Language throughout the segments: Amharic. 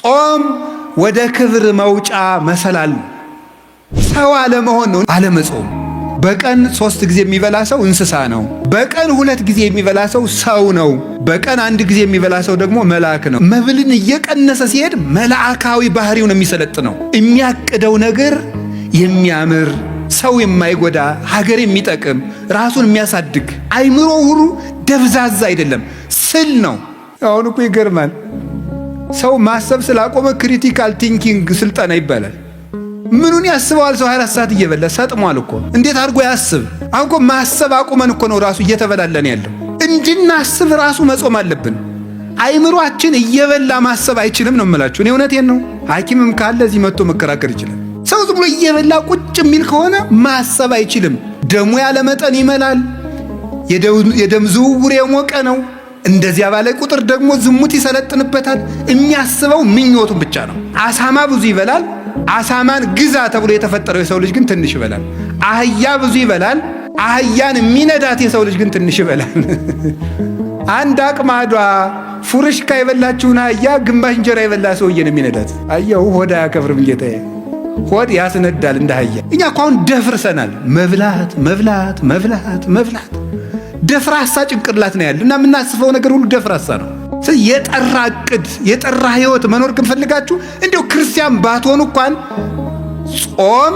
ጾም ወደ ክብር መውጫ መሰላል ነው። ሰው አለመሆን ነው አለመጾም። በቀን 3 ጊዜ የሚበላ ሰው እንስሳ ነው። በቀን 2 ጊዜ የሚበላ ሰው ሰው ነው። በቀን 1 ጊዜ የሚበላ ሰው ደግሞ መልአክ ነው። መብልን እየቀነሰ ሲሄድ መልአካዊ ባህሪው ነው የሚሰለጥነው። የሚያቅደው ነገር የሚያምር፣ ሰው የማይጎዳ፣ ሀገር የሚጠቅም፣ ራሱን የሚያሳድግ፣ አይምሮ ሁሉ ደብዛዛ አይደለም፣ ስል ነው። አሁን እኮ ይገርማል። ሰው ማሰብ ስላቆመ critical thinking ስልጠና ይባላል። ምኑን ያስበዋል? ሰው 24 ሰዓት እየበላ ሰጥሟል እኮ። እንዴት አድርጎ ያስብ? አሁን እኮ ማሰብ አቁመን እኮ ነው ራሱ እየተበላለን ያለው። እንድናስብ ራሱ መጾም አለብን። አይምሯችን እየበላ ማሰብ አይችልም ነው የምላችሁ። እኔ እውነቴን ነው። ሐኪምም ካለ እዚህ መጥቶ መከራከር ይችላል። ሰው ዝም ብሎ እየበላ ቁጭ የሚል ከሆነ ማሰብ አይችልም። ደሙ ያለ መጠን ይመላል። የደም ዝውውር የሞቀ ነው። እንደዚያ ባለ ቁጥር ደግሞ ዝሙት ይሰለጥንበታል። የሚያስበው ምኞቱን ብቻ ነው። አሳማ ብዙ ይበላል። አሳማን ግዛ ተብሎ የተፈጠረው የሰው ልጅ ግን ትንሽ ይበላል። አህያ ብዙ ይበላል። አህያን የሚነዳት የሰው ልጅ ግን ትንሽ ይበላል። አንድ አቅማዷ ፉርሽካ የበላችውን አህያ ግማሽ እንጀራ የበላ ሰውዬ ነው የሚነዳት። አየው፣ ሆድ አያከብርም ጌታዬ። ሆድ ያስነዳል እንደ አህያ። እኛ እኮ አሁን ደፍርሰናል። መብላት መብላት መብላት መብላት ደፍራሳ ጭንቅላት ነው ያለ እና የምናስበው ነገር ሁሉ ደፍራሳ ነው። የጠራ እቅድ የጠራ ህይወት መኖር ከፈለጋችሁ እንዲያው ክርስቲያን ባትሆኑ እንኳን ጾም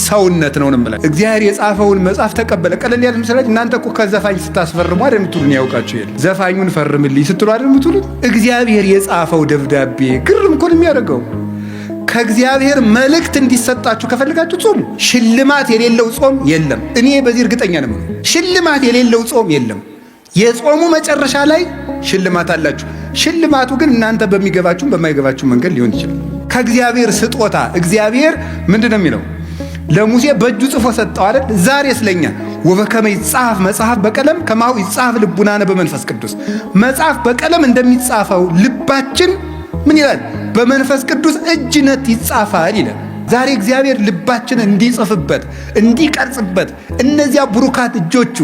ሰውነት ነው ነው የምላችሁ። እግዚአብሔር የጻፈውን መጽሐፍ ተቀበለ። ቀለል ያለ መሰላችሁ? እናንተ እኮ ከዘፋኝ ስታስፈርሙ አይደል የምትሉን? ያውቃችሁ የለ ዘፋኙን ፈርምልኝ ስትሉ አይደል የምትሉት? እግዚአብሔር የጻፈው ደብዳቤ ግርም እኮ ነው የሚያደርገው። ከእግዚአብሔር መልእክት እንዲሰጣችሁ ከፈለጋችሁ ጾሙ። ሽልማት የሌለው ጾም የለም። እኔ በዚህ እርግጠኛ ነኝ። ሽልማት የሌለው ጾም የለም። የጾሙ መጨረሻ ላይ ሽልማት አላችሁ። ሽልማቱ ግን እናንተ በሚገባችሁ በማይገባችሁ መንገድ ሊሆን ይችላል። ከእግዚአብሔር ስጦታ እግዚአብሔር ምንድን ነው የሚለው? ለሙሴ በእጁ ጽፎ ሰጠው አይደል? ዛሬ ስለኛ ወበከመ ይጻፍ መጽሐፍ በቀለም ከማሁ ይጻፍ ልቡናነ በመንፈስ ቅዱስ። መጽሐፍ በቀለም እንደሚጻፈው ልባችን ምን ይላል? በመንፈስ ቅዱስ እጅነት ይጻፋል ይላል። ዛሬ እግዚአብሔር ልባችን እንዲጽፍበት እንዲቀርጽበት እነዚያ ብሩካት እጆቹ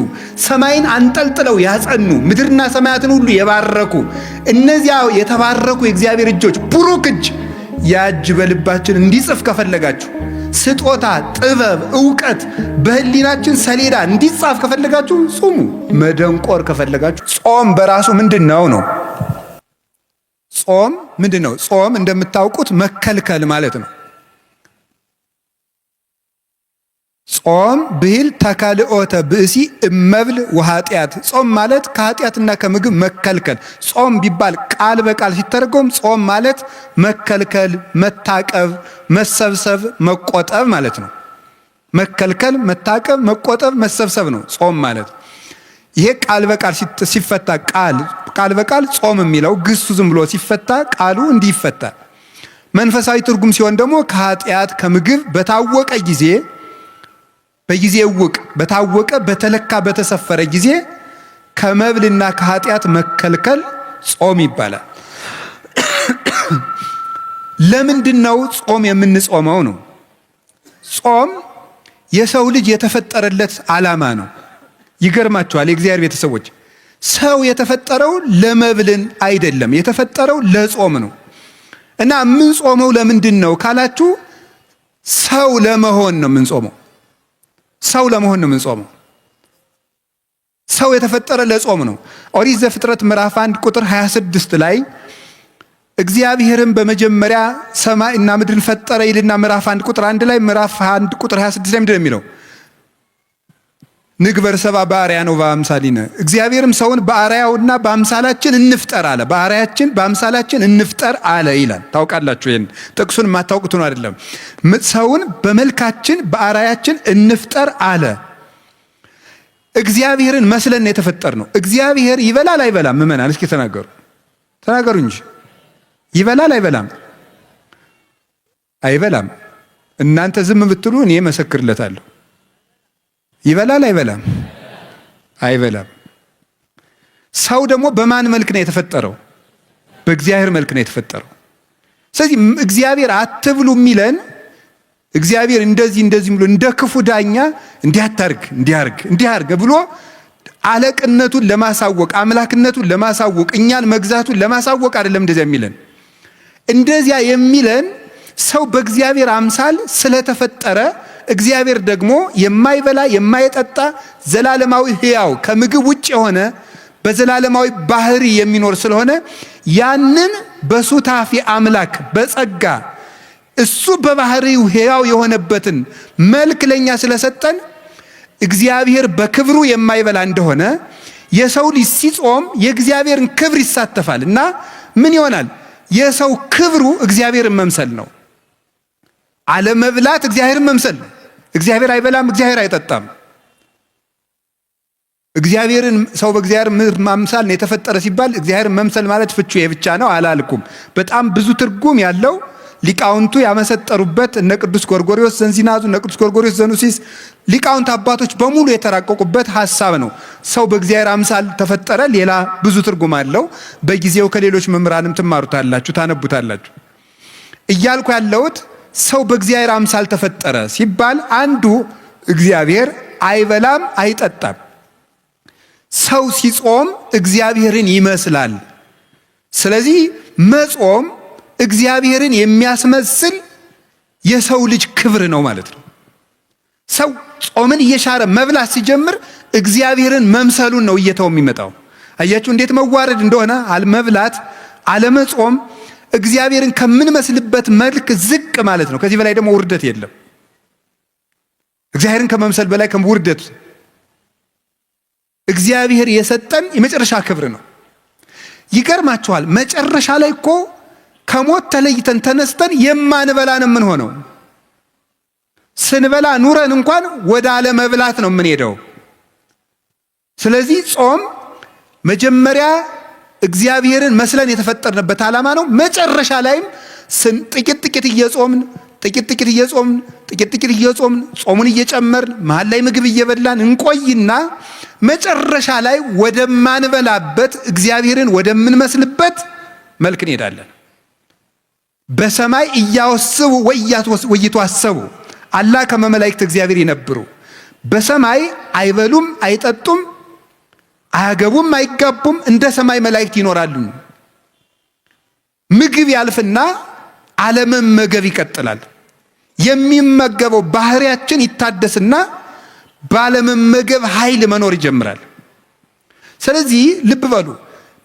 ሰማይን አንጠልጥለው ያጸኑ ምድርና ሰማያትን ሁሉ የባረኩ እነዚያ የተባረኩ የእግዚአብሔር እጆች ብሩክ እጅ ያ እጅ በልባችን እንዲጽፍ ከፈለጋችሁ ስጦታ፣ ጥበብ፣ እውቀት በህሊናችን ሰሌዳ እንዲጻፍ ከፈለጋችሁ ጹሙ። መደንቆር ከፈለጋችሁ ጾም በራሱ ምንድን ነው ነው? ጾም ምንድን ነው? ጾም እንደምታውቁት መከልከል ማለት ነው። ጾም ብሂል ተከልኦተ ብእሲ እመብል ወኃጢአት። ጾም ማለት ከኃጢአትና ከምግብ መከልከል። ጾም ቢባል ቃል በቃል ሲተረጎም ጾም ማለት መከልከል፣ መታቀብ፣ መሰብሰብ፣ መቆጠብ ማለት ነው። መከልከል፣ መታቀብ፣ መቆጠብ፣ መሰብሰብ ነው ጾም ማለት። ይሄ ቃል በቃል ሲፈታ ቃል በቃል ጾም የሚለው ግሱ ዝም ብሎ ሲፈታ ቃሉ እንዲህ ይፈታል። መንፈሳዊ ትርጉም ሲሆን ደግሞ ከኃጢአት ከምግብ በታወቀ ጊዜ በጊዜ እውቅ በታወቀ በተለካ በተሰፈረ ጊዜ ከመብልና ከኃጢአት መከልከል ጾም ይባላል። ለምንድን ነው ጾም የምንጾመው ነው? ጾም የሰው ልጅ የተፈጠረለት ዓላማ ነው። ይገርማችኋል የእግዚአብሔር ቤተሰቦች፣ ሰው የተፈጠረው ለመብልን አይደለም፣ የተፈጠረው ለጾም ነው። እና የምንጾመው ለምንድን ነው ካላችሁ ሰው ለመሆን ነው የምንጾመው። ሰው ለመሆን ነው የምንጾመው። ሰው የተፈጠረ ለጾም ነው። ኦሪት ዘፍጥረት ምዕራፍ 1 ቁጥር 26 ላይ እግዚአብሔርም በመጀመሪያ ሰማይ እና ምድርን ፈጠረ ይልና ምዕራፍ 1 ቁጥር 1 ላይ ምዕራፍ 1 ቁጥር 26 ላይ ምንድን ነው የሚለው? ንግበር ሰብአ በአርአያነ ወበአምሳሊነ፣ እግዚአብሔርም ሰውን በአርአያውና በአምሳላችን እንፍጠር አለ። በአርአያችን በአምሳላችን እንፍጠር አለ ይላል። ታውቃላችሁ፣ ይሄን ጥቅሱን የማታውቁት ነው አይደለም። ሰውን በመልካችን በአርአያችን እንፍጠር አለ። እግዚአብሔርን መስለን የተፈጠር ነው። እግዚአብሔር ይበላል አይበላም? ምእመናን እስኪ ተናገሩ፣ ተናገሩ እንጂ ይበላል አይበላም? አይበላም። እናንተ ዝም ብትሉ እኔ መሰክርለታለሁ። ይበላል አይበላም? አይበላም። ሰው ደግሞ በማን መልክ ነው የተፈጠረው? በእግዚአብሔር መልክ ነው የተፈጠረው። ስለዚህ እግዚአብሔር አትብሉ የሚለን እግዚአብሔር እንደዚህ እንደዚህ ብሎ እንደ ክፉ ዳኛ እንዲያታርግ እንዲያርግ እንዲያርግ ብሎ አለቅነቱን ለማሳወቅ አምላክነቱን ለማሳወቅ እኛን መግዛቱን ለማሳወቅ አይደለም እንደዚያ የሚለን። እንደዚያ የሚለን ሰው በእግዚአብሔር አምሳል ስለተፈጠረ እግዚአብሔር ደግሞ የማይበላ የማይጠጣ ዘላለማዊ ሕያው ከምግብ ውጭ የሆነ በዘላለማዊ ባህሪ የሚኖር ስለሆነ ያንን በሱታፊ አምላክ በጸጋ እሱ በባህሪው ሕያው የሆነበትን መልክ ለኛ ስለሰጠን እግዚአብሔር በክብሩ የማይበላ እንደሆነ የሰው ልጅ ሲጾም የእግዚአብሔርን ክብር ይሳተፋል እና ምን ይሆናል? የሰው ክብሩ እግዚአብሔርን መምሰል ነው። አለመብላት እግዚአብሔርን መምሰል ነው። እግዚአብሔር አይበላም፣ እግዚአብሔር አይጠጣም። እግዚአብሔርን ሰው በእግዚአብሔር ማምሳል ነው የተፈጠረ ሲባል እግዚአብሔርን መምሰል ማለት ፍቹ ይሄ ብቻ ነው አላልኩም። በጣም ብዙ ትርጉም ያለው ሊቃውንቱ ያመሰጠሩበት እነ ቅዱስ ጎርጎርዮስ ዘንዚናዙ፣ እነ ቅዱስ ጎርጎርዮስ ዘኑሲስ ሊቃውንት አባቶች በሙሉ የተራቀቁበት ሐሳብ ነው። ሰው በእግዚአብሔር አምሳል ተፈጠረ፣ ሌላ ብዙ ትርጉም አለው። በጊዜው ከሌሎች መምህራንም ትማሩታላችሁ፣ ታነቡታላችሁ። እያልኩ ያለሁት ሰው በእግዚአብሔር አምሳል ተፈጠረ ሲባል አንዱ እግዚአብሔር አይበላም አይጠጣም። ሰው ሲጾም እግዚአብሔርን ይመስላል። ስለዚህ መጾም እግዚአብሔርን የሚያስመስል የሰው ልጅ ክብር ነው ማለት ነው። ሰው ጾምን እየሻረ መብላት ሲጀምር እግዚአብሔርን መምሰሉን ነው እየተው የሚመጣው። አያችሁ እንዴት መዋረድ እንደሆነ። አለመብላት፣ አለመጾም እግዚአብሔርን ከምንመስልበት መልክ ዝቅ ማለት ነው። ከዚህ በላይ ደግሞ ውርደት የለም። እግዚአብሔርን ከመምሰል በላይ ውርደት እግዚአብሔር የሰጠን የመጨረሻ ክብር ነው። ይገርማችኋል፣ መጨረሻ ላይ እኮ ከሞት ተለይተን ተነስተን የማንበላ ነው የምንሆነው። ስንበላ ኑረን እንኳን ወደ አለመብላት ነው የምንሄደው። ስለዚህ ጾም መጀመሪያ እግዚአብሔርን መስለን የተፈጠርንበት ዓላማ ነው። መጨረሻ ላይም ጥቂት ጥቂት እየጾምን ጥቂት ጥቂት እየጾምን ጥቂት ጥቂት እየጾምን ጾሙን እየጨመርን መሀል ላይ ምግብ እየበላን እንቆይና መጨረሻ ላይ ወደማንበላበት እግዚአብሔርን ወደምንመስልበት መልክ እንሄዳለን። በሰማይ እያወስቡ ወይተዋሰቡ አላ ከመ መላእክት እግዚአብሔር ይነብሩ። በሰማይ አይበሉም አይጠጡም አያገቡም አይጋቡም፣ እንደ ሰማይ መላእክት ይኖራሉ። ምግብ ያልፍና አለመመገብ ይቀጥላል። የሚመገበው ባህሪያችን ይታደስና ባለመመገብ ኃይል መኖር ይጀምራል። ስለዚህ ልብ በሉ፣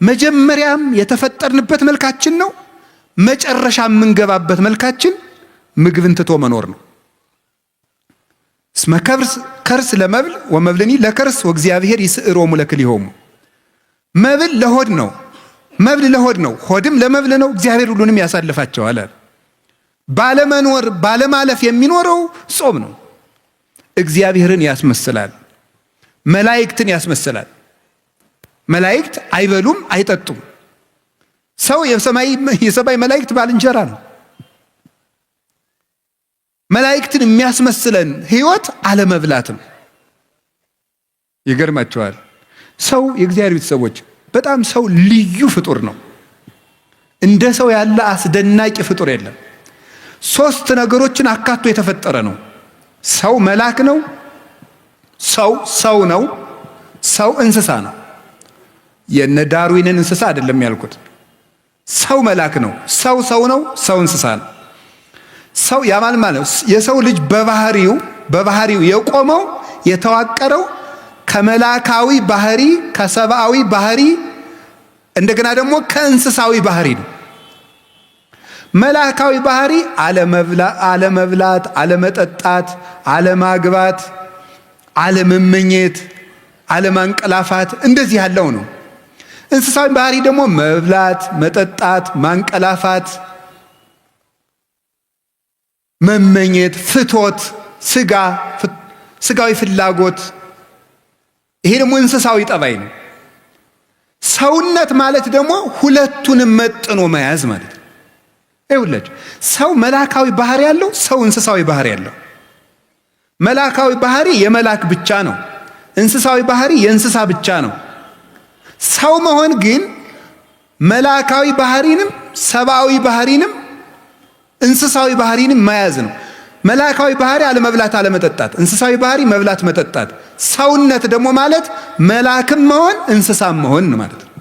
መጀመሪያም የተፈጠርንበት መልካችን ነው። መጨረሻ የምንገባበት መልካችን ምግብን ትቶ መኖር ነው። እስመ ከርስ ለመብል ወመብልኒ ለከርስ ወእግዚአብሔር ይስዕሮሙ ለክልኤሆሙ። መብል ለሆድ ነው፣ መብል ለሆድ ነው፣ ሆድም ለመብል ነው። እግዚአብሔር ሁሉንም ያሳልፋቸዋል። ባለመኖር ባለማለፍ የሚኖረው ጾም ነው። እግዚአብሔርን ያስመስላል፣ መላእክትን ያስመስላል። መላእክት አይበሉም አይጠጡም። ሰው የሰማይ መላእክት ባልንጀራ ነው። መላእክትን የሚያስመስለን ሕይወት አለመብላትም። ይገርማቸዋል። ሰው የእግዚአብሔር ቤተሰቦች በጣም ሰው ልዩ ፍጡር ነው። እንደ ሰው ያለ አስደናቂ ፍጡር የለም። ሶስት ነገሮችን አካቶ የተፈጠረ ነው። ሰው መልአክ ነው። ሰው ሰው ነው። ሰው እንስሳ ነው። የነ ዳርዊንን እንስሳ አይደለም ያልኩት። ሰው መልአክ ነው። ሰው ሰው ነው። ሰው እንስሳ ነው። ሰው ያማል ማለት የሰው ልጅ በባህሪው የቆመው የተዋቀረው ከመላካዊ ባህሪ ከሰብአዊ ባህሪ እንደገና ደግሞ ከእንስሳዊ ባህሪ ነው። መላካዊ ባህሪ አለመብላት፣ አለመጠጣት፣ አለማግባት፣ አለመመኘት፣ አለማንቀላፋት እንደዚህ ያለው ነው። እንስሳዊ ባህሪ ደግሞ መብላት፣ መጠጣት፣ ማንቀላፋት፣ መመኘት፣ ፍቶት፣ ስጋ፣ ስጋዊ ፍላጎት። ይሄ ደግሞ እንስሳዊ ጠባይ ነው። ሰውነት ማለት ደግሞ ሁለቱንም መጥኖ መያዝ ማለት ነው። ይኸውላችሁ ሰው መላካዊ ባህሪ ያለው፣ ሰው እንስሳዊ ባህሪ ያለው። መላካዊ ባህሪ የመላክ ብቻ ነው። እንስሳዊ ባህሪ የእንስሳ ብቻ ነው። ሰው መሆን ግን መላካዊ ባህሪንም ሰብአዊ ባህሪንም እንስሳዊ ባህሪንም መያዝ ነው። መላካዊ ባህሪ አለመብላት አለመጠጣት፣ እንስሳዊ ባህሪ መብላት መጠጣት። ሰውነት ደግሞ ማለት መላክም መሆን እንስሳም መሆን ማለት ነው።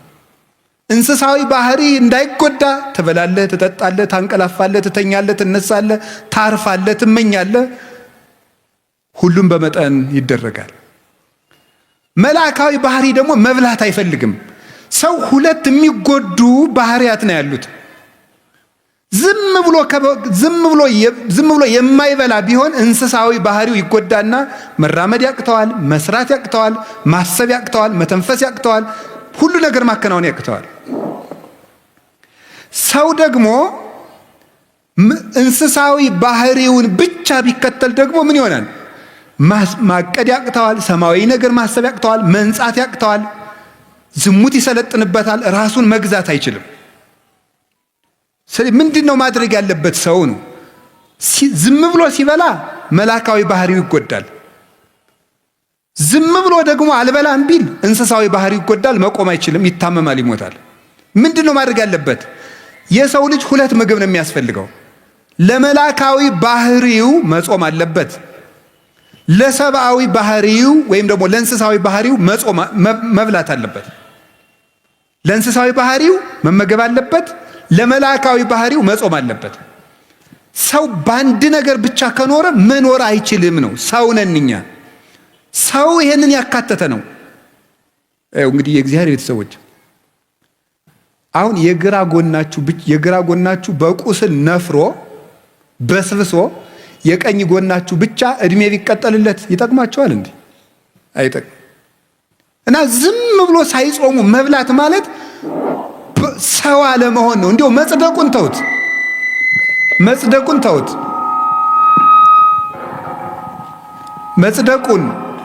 እንስሳዊ ባህሪ እንዳይጎዳ ትበላለህ፣ ትጠጣለህ፣ ታንቀላፋለህ፣ ትተኛለህ፣ ትነሳለህ፣ ታርፋለህ፣ ትመኛለህ። ሁሉም በመጠን ይደረጋል። መላካዊ ባህሪ ደግሞ መብላት አይፈልግም። ሰው ሁለት የሚጎዱ ባህሪያት ነው ያሉት። ዝም ብሎ ዝም ብሎ የማይበላ ቢሆን እንስሳዊ ባህሪው ይጎዳና መራመድ ያቅተዋል፣ መስራት ያቅተዋል፣ ማሰብ ያቅተዋል፣ መተንፈስ ያቅተዋል፣ ሁሉ ነገር ማከናወን ያቅተዋል። ሰው ደግሞ እንስሳዊ ባህሪውን ብቻ ቢከተል ደግሞ ምን ይሆናል? ማቀድ ያቅተዋል፣ ሰማያዊ ነገር ማሰብ ያቅተዋል፣ መንጻት ያቅተዋል፣ ዝሙት ይሰለጥንበታል፣ ራሱን መግዛት አይችልም። ምንድን ነው ማድረግ ያለበት? ሰው ነው ዝም ብሎ ሲበላ መላካዊ ባህሪው ይጎዳል። ዝም ብሎ ደግሞ አልበላም ቢል እንስሳዊ ባህሪው ይጎዳል፣ መቆም አይችልም፣ ይታመማል፣ ይሞታል። ምንድን ነው ማድረግ ያለበት? የሰው ልጅ ሁለት ምግብ ነው የሚያስፈልገው። ለመላካዊ ባህሪው መጾም አለበት። ለሰብአዊ ባህሪው ወይም ደግሞ ለእንስሳዊ ባህሪው መጾም መብላት አለበት። ለእንስሳዊ ባህሪው መመገብ አለበት። ለመላካዊ ባህሪው መጾም አለበት። ሰው በአንድ ነገር ብቻ ከኖረ መኖር አይችልም ነው። ሰው ነን እኛ። ሰው ይሄንን ያካተተ ነው። እንግዲህ የእግዚአብሔር ቤተሰቦች አሁን የግራ ጎናችሁ በቁስል ነፍሮ በስብሶ የቀኝ ጎናችሁ ብቻ እድሜ ቢቀጠልለት ይጠቅማቸዋል እንዴ? አይጠቅም። እና ዝም ብሎ ሳይጾሙ መብላት ማለት ሰው አለመሆን ነው። እንዲያው መጽደቁን ተውት፣ መጽደቁን ተውት፣ መጽደቁን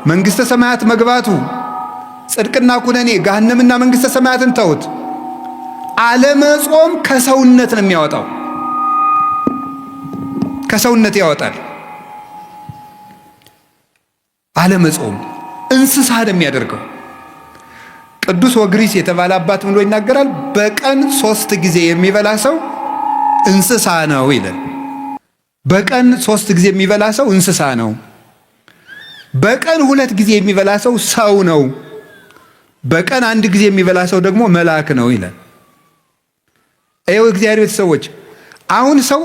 መንግሥተ ሰማያት መግባቱ ጽድቅና ኩነኔ ገሃነምና መንግሥተ ሰማያትን ተውት። አለመጾም ከሰውነት ነው የሚያወጣው፣ ከሰውነት ያወጣል። አለመጾም እንስሳ ነው የሚያደርገው። ቅዱስ ወግሪስ የተባለ አባት ብሎ ይናገራል። በቀን 3 ጊዜ የሚበላ ሰው እንስሳ ነው ይላል። በቀን 3 ጊዜ የሚበላ ሰው እንስሳ ነው። በቀን 2 ጊዜ የሚበላ ሰው ሰው ነው። በቀን 1 ጊዜ የሚበላ ሰው ደግሞ መልአክ ነው ይላል። ይኸው እግዚአብሔር ቤተሰቦች አሁን ሰው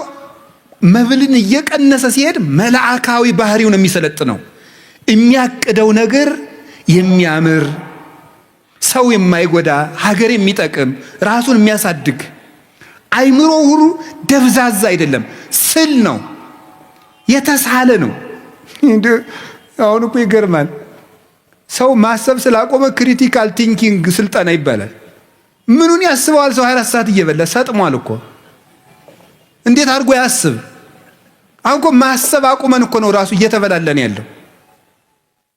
መብልን እየቀነሰ ሲሄድ መልአካዊ ባህሪው ነው የሚሰለጥነው። የሚያቅደው ነገር የሚያምር ሰው የማይጎዳ ሀገር የሚጠቅም ራሱን የሚያሳድግ አይምሮ ሁሉ ደብዛዛ አይደለም፣ ስል ነው፣ የተሳለ ነው። አሁን እኮ ይገርማል። ሰው ማሰብ ስላቆመ critical thinking ስልጠና ይባላል። ምኑን ያስበዋል? ሰው 24 ሰዓት እየበላ ሰጥሟል እኮ። እንዴት አድርጎ ያስብ? አሁን እኮ ማሰብ አቁመን እኮ ነው ራሱ እየተበላለን ያለው።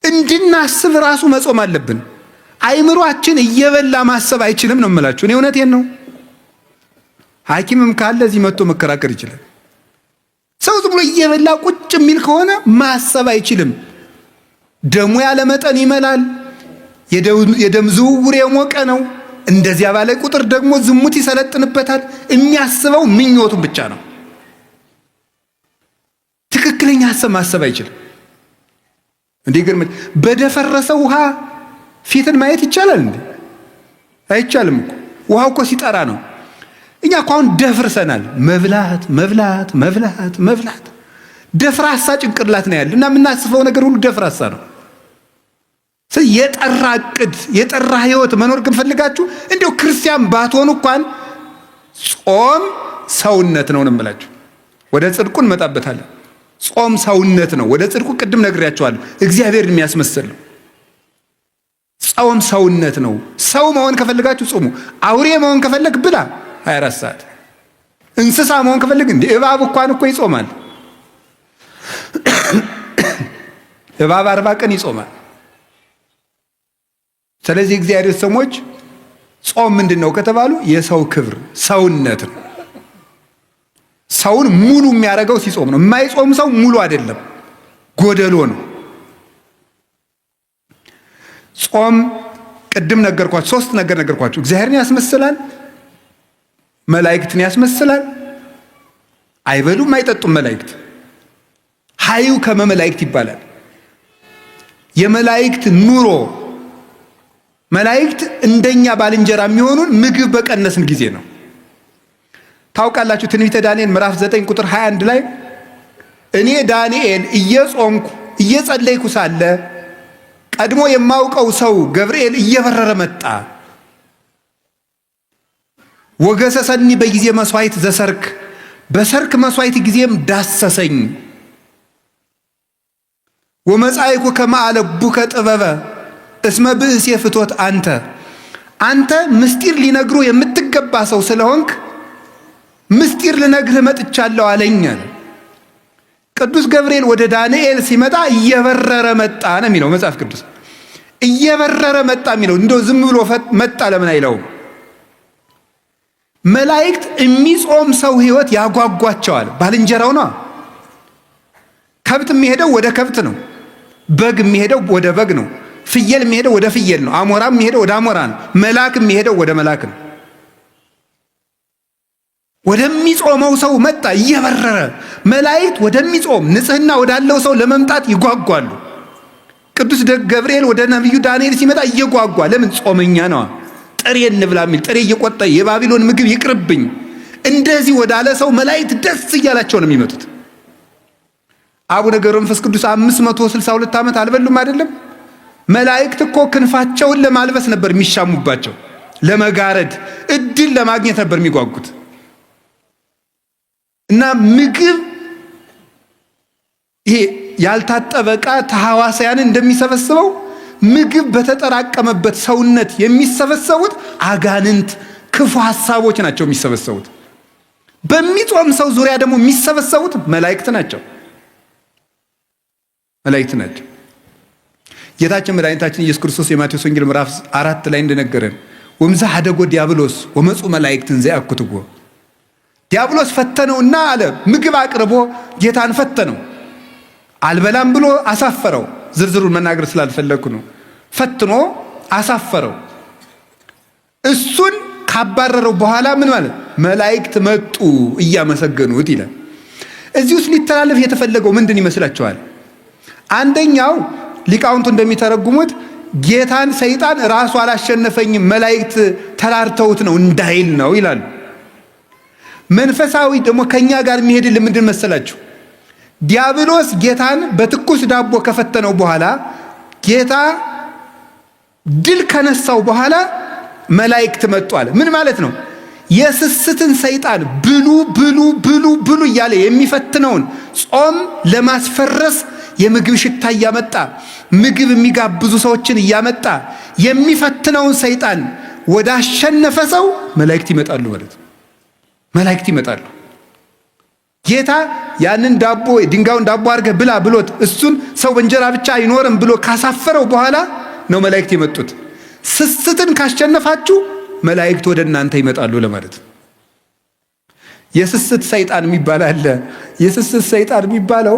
እንድናስብ ራሱ መጾም አለብን። አይምሯችን እየበላ ማሰብ አይችልም ነው የምላችሁ። እኔ እውነቴን ነው። ሐኪምም ካለ እዚህ መጥቶ መከራከር ይችላል። ሰው ዝም ብሎ እየበላ ቁጭ የሚል ከሆነ ማሰብ አይችልም። ደሙ ያለ መጠን ይመላል። የደም ዝውውር የሞቀ ነው። እንደዚያ ባለ ቁጥር ደግሞ ዝሙት ይሰለጥንበታል። የሚያስበው ምኞቱን ብቻ ነው። ትክክለኛ ሀሳብ ማሰብ አይችልም። እንዴ ግርም በደፈረሰ ውሃ ፊትን ማየት ይቻላል እንዴ? አይቻልም እኮ። ውሃው እኮ ሲጠራ ነው። እኛ እኮ አሁን ደፍርሰናል። መብላት መብላት መብላት መብላት ደፍራሳ ጭንቅላት ነው ያለ እና የምናስበው ነገር ሁሉ ደፍራሳ ነው። የጠራ እቅድ የጠራ ህይወት መኖር ግን ፈልጋችሁ እንዲያው ክርስቲያን ባትሆኑ እንኳን ጾም ሰውነት ነው ነው የምላችሁ። ወደ ጽድቁ እንመጣበታለን። ጾም ሰውነት ነው። ወደ ጽድቁ ቅድም ነግሬያችኋለሁ። እግዚአብሔርን የሚያስመስል ነው። ጾም ሰውነት ነው። ሰው መሆን ከፈለጋችሁ ጾሙ። አውሬ መሆን ከፈለግ ብላ 24 ሰዓት። እንስሳ መሆን ከፈለግ እንደ እባብ እንኳን እኮ ይጾማል። እባብ 40 ቀን ይጾማል። ስለዚህ እግዚአብሔር ሰሞች ጾም ምንድን ነው ከተባሉ የሰው ክብር ሰውነት ነው። ሰውን ሙሉ የሚያደርገው ሲጾም ነው። የማይጾም ሰው ሙሉ አይደለም፣ ጎደሎ ነው። ጾም ቅድም ነገርኳችሁ፣ 3 ነገር ነገርኳችሁ። እግዚአብሔርን ያስመስላል፣ መላእክትን ያስመስላል። አይበሉም አይጠጡም መላእክት። ሀዩ ከመ መላእክት ይባላል። የመላእክት ኑሮ መላእክት እንደኛ ባልንጀራ የሚሆኑን ምግብ በቀነስን ጊዜ ነው። ታውቃላችሁ ትንቢተ ዳንኤል ምዕራፍ 9 ቁጥር 21 ላይ እኔ ዳንኤል እየጾምኩ እየጸለይኩ ሳለ ቀድሞ የማውቀው ሰው ገብርኤል እየበረረ መጣ። ወገሰሰኒ በጊዜ መስዋዕት ዘሰርክ፣ በሰርክ መስዋዕት ጊዜም ዳሰሰኝ። ወመጻእኩ ከመ አለቡከ ጥበበ እስመ ብእሴ ፍቶት አንተ፣ አንተ ምስጢር ሊነግሩ የምትገባ ሰው ስለሆንክ ምስጢር ልነግርህ መጥቻለሁ አለኝ አለ። ቅዱስ ገብርኤል ወደ ዳንኤል ሲመጣ እየበረረ መጣ ነው የሚለው መጽሐፍ ቅዱስ። እየበረረ መጣ የሚለው እንደው ዝም ብሎ መጣ ለምን አይለውም? መላእክት የሚጾም ሰው ሕይወት ያጓጓቸዋል። ባልንጀራው ነው። ከብት የሚሄደው ወደ ከብት ነው። በግ የሚሄደው ወደ በግ ነው። ፍየል የሚሄደው ወደ ፍየል ነው። አሞራ የሚሄደው ወደ አሞራ ነው። መልአክ የሚሄደው ወደ መልአክ ነው። ወደሚጾመው ሰው መጣ እየበረረ። መላእክት ወደሚጾም ንጽሕና ወዳለው ሰው ለመምጣት ይጓጓሉ። ቅዱስ ገብርኤል ወደ ነቢዩ ዳንኤል ሲመጣ እየጓጓ ለምን? ጾመኛ ነዋ። ጥሬ እንብላ የሚል ጥሬ እየቆጠ የባቢሎን ምግብ ይቅርብኝ እንደዚህ ወዳለ ሰው መላእክት ደስ እያላቸው ነው የሚመጡት። አቡነ ገብረ መንፈስ ቅዱስ 562 ዓመት አልበሉም አይደለም? መላእክት እኮ ክንፋቸውን ለማልበስ ነበር የሚሻሙባቸው፣ ለመጋረድ እድል ለማግኘት ነበር የሚጓጉት። እና ምግብ ይሄ ያልታጠበ ዕቃ ተሐዋሳያንን እንደሚሰበስበው ምግብ በተጠራቀመበት ሰውነት የሚሰበሰቡት አጋንንት፣ ክፉ ሐሳቦች ናቸው የሚሰበሰቡት። በሚጾም ሰው ዙሪያ ደግሞ የሚሰበሰቡት መላእክት ናቸው። መላእክት ናቸው። ጌታችን መድኃኒታችን ኢየሱስ ክርስቶስ የማቴዎስ ወንጌል ምዕራፍ 4 ላይ እንደነገረን ወምዛ ሀደጎ ዲያብሎስ ወመፁ መላእክትን ዘያኩትጎ፣ ዲያብሎስ ፈተነውና አለ ምግብ አቅርቦ ጌታን ፈተነው። አልበላም ብሎ አሳፈረው። ዝርዝሩን መናገር ስላልፈለግኩ ነው። ፈትኖ አሳፈረው። እሱን ካባረረው በኋላ ምን ማለት መላእክት መጡ እያመሰገኑት ይላል። እዚህ ውስጥ ሊተላለፍ የተፈለገው ምንድን ይመስላችኋል? አንደኛው ሊቃውንቱ እንደሚተረጉሙት ጌታን ሰይጣን ራሱ አላሸነፈኝም መላእክት ተራርተውት ነው እንዳይል ነው ይላሉ። መንፈሳዊ ደግሞ ከኛ ጋር የሚሄድልን ምንድን መሰላችሁ? ዲያብሎስ ጌታን በትኩስ ዳቦ ከፈተነው በኋላ ጌታ ድል ከነሳው በኋላ መላእክት መጡ አለ። ምን ማለት ነው? የስስትን ሰይጣን ብሉ ብሉ ብሉ ብሉ እያለ የሚፈትነውን ጾም ለማስፈረስ የምግብ ሽታ እያመጣ ምግብ የሚጋብዙ ሰዎችን እያመጣ የሚፈትነውን ሰይጣን ወደ አሸነፈ ሰው መላእክት ይመጣሉ ማለት ነው። መላእክት ይመጣሉ። ጌታ ያንን ዳቦ ድንጋዩን ዳቦ አድርገህ ብላ ብሎት እሱን ሰው በእንጀራ ብቻ አይኖርም ብሎ ካሳፈረው በኋላ ነው መላእክት የመጡት። ስስትን ካሸነፋችሁ መላእክት ወደ እናንተ ይመጣሉ ለማለት ነው። የስስት ሰይጣን የሚባል አለ። የስስት ሰይጣን የሚባለው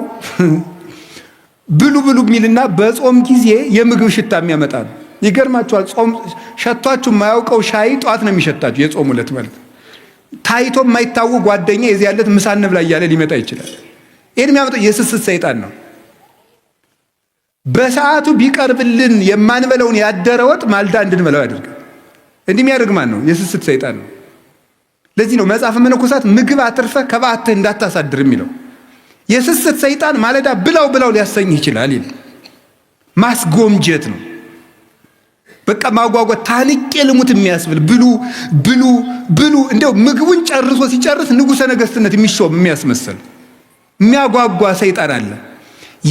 ብሉ ብሉ የሚልና በጾም ጊዜ የምግብ ሽታ የሚያመጣ ነው። ይገርማችኋል። ጾም ሸቷችሁ የማያውቀው ሻይ ጧት ነው የሚሸታችሁ፣ የጾም ዕለት ማለት ታይቶ የማይታወቅ ጓደኛ የዚህ ያለት ምሳ እንብላ እያለ ሊመጣ ይችላል። ይህን የሚያመጣው የስስት ሰይጣን ነው። በሰዓቱ ቢቀርብልን የማንበለውን ያደረ ወጥ ማልዳ እንድንበላው ያደርጋል። እንዲህ የሚያደርግ ማን ነው? የስስት ሰይጣን ነው። ለዚህ ነው መጽሐፈ መነኮሳት ምግብ አትርፈህ ከበዓትህ እንዳታሳድር የሚለው። የስስት ሰይጣን ማለዳ ብላው ብላው ሊያሰኝህ ይችላል ይል ማስጎምጀት ነው። በቃ ማጓጓት ታንቄ ልሙት የሚያስብል ብሉ ብሉ ብሉ እንደው ምግቡን ጨርሶ ሲጨርስ ንጉሠ ነገሥትነት የሚሾም የሚያስመስል የሚያጓጓ ሰይጣን አለ።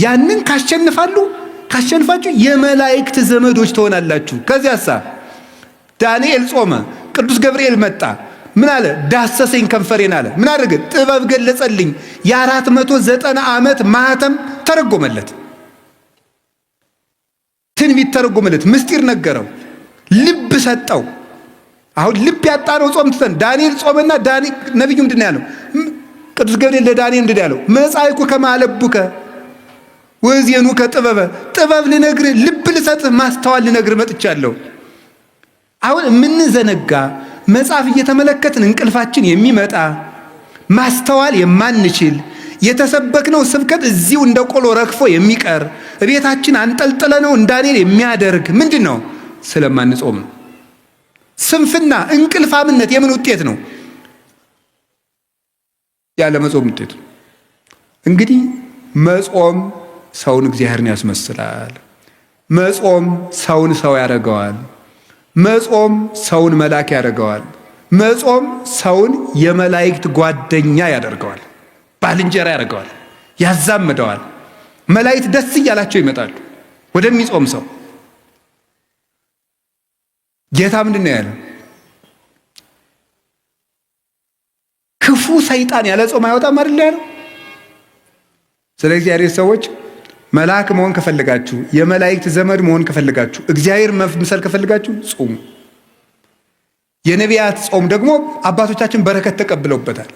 ያንን ካሸንፋሉ ካሸንፋችሁ የመላእክት ዘመዶች ትሆናላችሁ። ከዚያሳ ዳንኤል ጾመ፣ ቅዱስ ገብርኤል መጣ። ምን አለ? ዳሰሰኝ ከንፈሬን አለ። ምን አደረገ? ጥበብ ገለጸልኝ። የ490 ዓመት ማህተም ተረጎመለት፣ ትንቢት ተረጎመለት፣ ምስጢር ነገረው፣ ልብ ሰጠው። አሁን ልብ ያጣነው ጾም ትተን ዳንኤል ጾመና ነቢዩ ምንድን ነው ያለው? ቅዱስ ገብርኤል ለዳንኤል ምንድን ነው ያለው? መጻእኩ ከመ አለቡከ ወዜኑከ ጥበበ፣ ጥበብ ልነግርህ፣ ልብ ልሰጥህ፣ ማስተዋል ልነግርህ መጥቻለሁ። አሁን የምንዘነጋ መጽሐፍ እየተመለከትን እንቅልፋችን የሚመጣ ማስተዋል የማንችል የተሰበክነው ስብከት እዚሁ እንደ ቆሎ ረግፎ የሚቀር ቤታችን አንጠልጥለነው እንዳንኤል የሚያደርግ ምንድን ነው? ስለማንጾም ነው። ስንፍና፣ እንቅልፋምነት የምን ውጤት ነው? ያለመጾም ውጤት ነው። እንግዲህ መጾም ሰውን እግዚአብሔርን ያስመስላል። መጾም ሰውን ሰው ያደርገዋል። መጾም ሰውን መልአክ ያደርገዋል። መጾም ሰውን የመላእክት ጓደኛ ያደርገዋል፣ ባልንጀራ ያደርገዋል፣ ያዛምደዋል። መላእክት ደስ እያላቸው ይመጣሉ ወደሚጾም ሰው። ጌታ ምንድን ነው ያለው? ክፉ ሰይጣን ያለ ጾም አይወጣም አይደል ያለው? ስለ እግዚአብሔር ሰዎች መልአክ መሆን ከፈለጋችሁ፣ የመላእክት ዘመድ መሆን ከፈለጋችሁ፣ እግዚአብሔር መምሰል ከፈለጋችሁ ጾሙ። የነቢያት ጾም ደግሞ አባቶቻችን በረከት ተቀብለውበታል።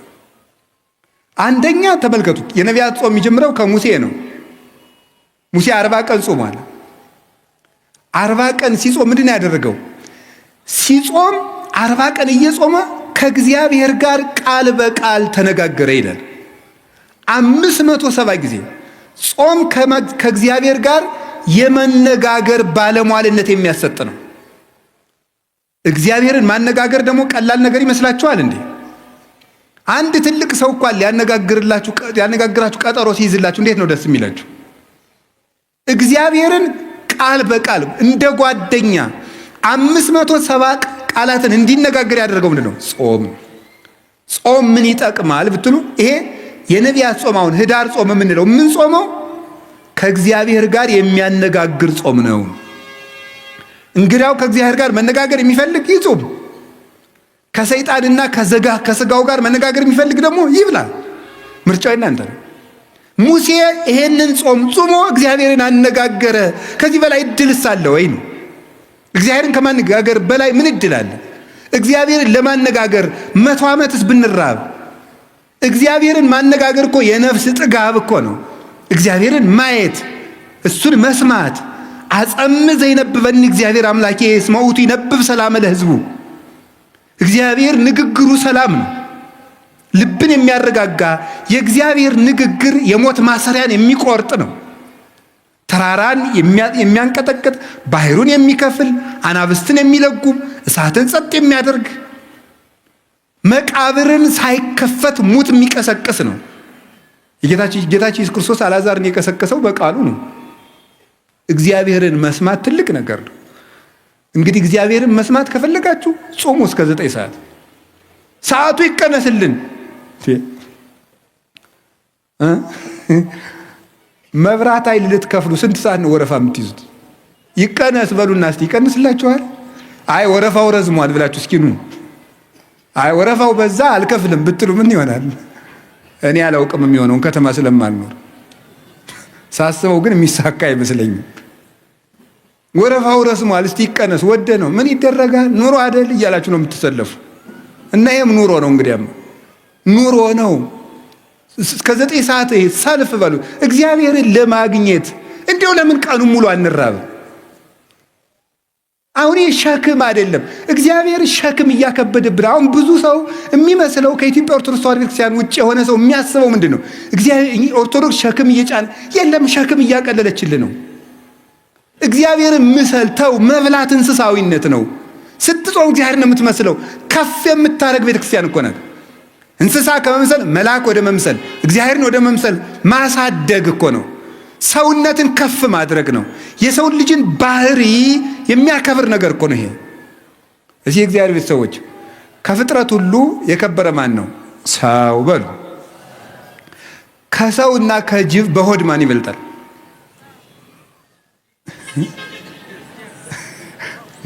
አንደኛ ተመልከቱት፣ የነቢያት ጾም የሚጀምረው ከሙሴ ነው። ሙሴ 40 ቀን ጾሟል። 40 ቀን ሲጾም ምንድን ነው ያደረገው? ሲጾም 40 ቀን እየጾመ ከእግዚአብሔር ጋር ቃል በቃል ተነጋገረ ይላል። 570 ጊዜ ጾም ከእግዚአብሔር ጋር የመነጋገር ባለሟልነት የሚያሰጥ ነው። እግዚአብሔርን ማነጋገር ደግሞ ቀላል ነገር ይመስላችኋል እንዴ? አንድ ትልቅ ሰው እንኳን ሊያነጋግራችሁ ቀጠሮ ሲይዝላችሁ እንዴት ነው ደስ የሚላችሁ? እግዚአብሔርን ቃል በቃል እንደ ጓደኛ 570 ቃላትን እንዲነጋገር ያደረገው ምንድን ነው? ጾም። ጾም ምን ይጠቅማል ብትሉ ይሄ የነቢያት ጾም አሁን ህዳር ጾም የምንለው ምን ጾመው ከእግዚአብሔር ጋር የሚያነጋግር ጾም ነው። እንግዲያው ከእግዚአብሔር ጋር መነጋገር የሚፈልግ ይጹም። ከሰይጣንና ከዘጋ ከስጋው ጋር መነጋገር የሚፈልግ ደግሞ ይብላ። ምርጫው የእናንተ ነው። ሙሴ ይሄንን ጾም ጾሞ እግዚአብሔርን አነጋገረ። ከዚህ በላይ እድልስ አለ ወይ ነው? እግዚአብሔርን ከማነጋገር በላይ ምን እድል አለ? እግዚአብሔርን ለማነጋገር 100 ዓመትስ ብንራብ፣ እግዚአብሔርን ማነጋገር እኮ የነፍስ ጥጋብ እኮ ነው። እግዚአብሔርን ማየት፣ እሱን መስማት። አጸምዕ ዘይነብበኒ እግዚአብሔር አምላኬ እስመ ውእቱ ይነብብ ሰላመ ለሕዝቡ። እግዚአብሔር ንግግሩ ሰላም ነው። ልብን የሚያረጋጋ የእግዚአብሔር ንግግር የሞት ማሰሪያን የሚቆርጥ ነው። ተራራን የሚያንቀጠቅጥ፣ ባህሩን የሚከፍል፣ አናብስትን የሚለጉም፣ እሳትን ጸጥ የሚያደርግ፣ መቃብርን ሳይከፈት ሙት የሚቀሰቅስ ነው። ጌታችን ኢየሱስ ክርስቶስ አልዓዛርን የቀሰቀሰው በቃሉ ነው። እግዚአብሔርን መስማት ትልቅ ነገር ነው። እንግዲህ እግዚአብሔርን መስማት ከፈለጋችሁ ጾሙ እስከ 9 ሰዓት። ሰዓቱ ይቀነስልን። መብራት ኃይል ልትከፍሉ ስንት ሰዓት ነው ወረፋ የምትይዙት? ይቀነስ በሉና እስቲ ይቀንስላችኋል። አይ ወረፋው ረዝሟል ብላችሁ እስኪ ኑ። አይ ወረፋው በዛ አልከፍልም ብትሉ ምን ይሆናል? እኔ አላውቅም የሚሆነውን ከተማ ስለማልኖር፣ ሳስበው ግን የሚሳካ አይመስለኝም። ወረፋው ረዝሟል፣ እስቲ ይቀነስ፣ ወደ ነው ምን ይደረጋል ኑሮ አደል እያላችሁ ነው የምትሰለፉ። እና ይሄም ኑሮ ነው፣ እንግዲያም ኑሮ ነው። እስከ 9 ሰዓት ሰልፍ በሉ እግዚአብሔርን ለማግኘት። እንዲያው ለምን ቀኑ ሙሉ አንራብም? አሁን ይህ ሸክም አይደለም። እግዚአብሔር ሸክም እያከበደብን። አሁን ብዙ ሰው የሚመስለው ከኢትዮጵያ ኦርቶዶክስ ተዋሕዶ ቤተክርስቲያን ውጭ የሆነ ሰው የሚያስበው ምንድን ነው? እግዚአብሔር ኦርቶዶክስ ሸክም እየጫነ የለም፣ ሸክም እያቀለለችልን ነው። እግዚአብሔርን ምሰል፣ ተው። መብላት እንስሳዊነት ነው። ስትጾም እግዚአብሔር ነው የምትመስለው። ከፍ የምታደርግ ቤተክርስቲያን እኮ ናት። እንስሳ ከመምሰል መልአክ ወደ መምሰል፣ እግዚአብሔርን ወደ መምሰል ማሳደግ እኮ ነው። ሰውነትን ከፍ ማድረግ ነው። የሰውን ልጅን ባህሪ የሚያከብር ነገር እኮ ነው ይሄ። እዚህ የእግዚአብሔር ቤተሰቦች ከፍጥረት ሁሉ የከበረ ማን ነው? ሰው በሉ። ከሰውና ከጅብ በሆድ ማን ይበልጣል?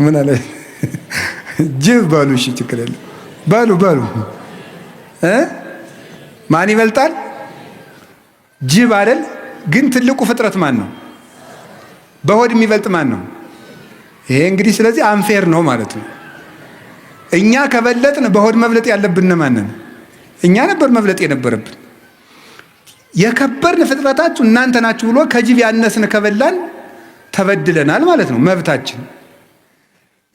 ምን አለ? ጅብ በሉ። እሺ ችግር የለም በሉ በሉ። ማን ይበልጣል? ጅብ አይደል? ግን ትልቁ ፍጥረት ማን ነው? በሆድ የሚበልጥ ማን ነው? ይሄ እንግዲህ ስለዚህ unfair ነው ማለት ነው። እኛ ከበለጥን በሆድ መብለጥ ያለብን ማንን? እኛ ነበር መብለጥ የነበረብን። የከበርን ፍጥረታችሁ እናንተ ናችሁ ብሎ ከጅብ ያነስን ከበላን ተበድለናል ማለት ነው መብታችን።